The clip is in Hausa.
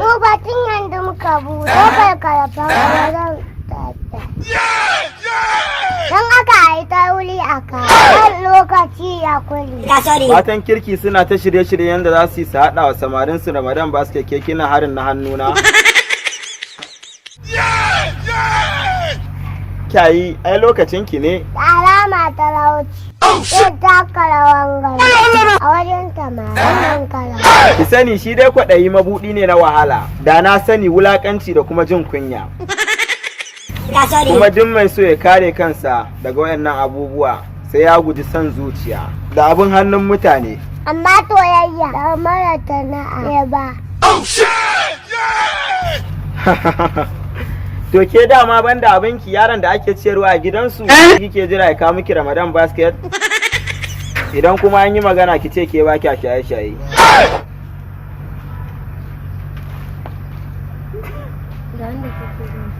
Mu ba tun yanzu muka buɗe. Kofar karafan zan tata. Don aka yi ta wuri a ka. Kan lokaci ya kuli. Matan kirki suna ta shirye-shiryen da za su yi su haɗa wa samarin su Ramadan basket, ke kina harin na hannuna. Kyayi, ai lokacin ki ne. Da alama talauci. Zai taka rawan gani. A wajen tamarin kala. Ki sani, shi dai kwaɗayi mabuɗi ne na wahala, da na sani, wulaƙanci da kuma jin kunya. Kuma duk mai so ya kare kansa daga wayannan abubuwa sai ya guji son zuciya da abin hannun mutane. Amma toyayya da mara sana'a ne ba. To ke dama banda abinki, yaron da ake ciyarwa a gidansu kike jira ya kawo miki Ramadan basket? Idan kuma an yi magana, ki ce ke ba kya shaye-shaye. Ga wanda kake gani.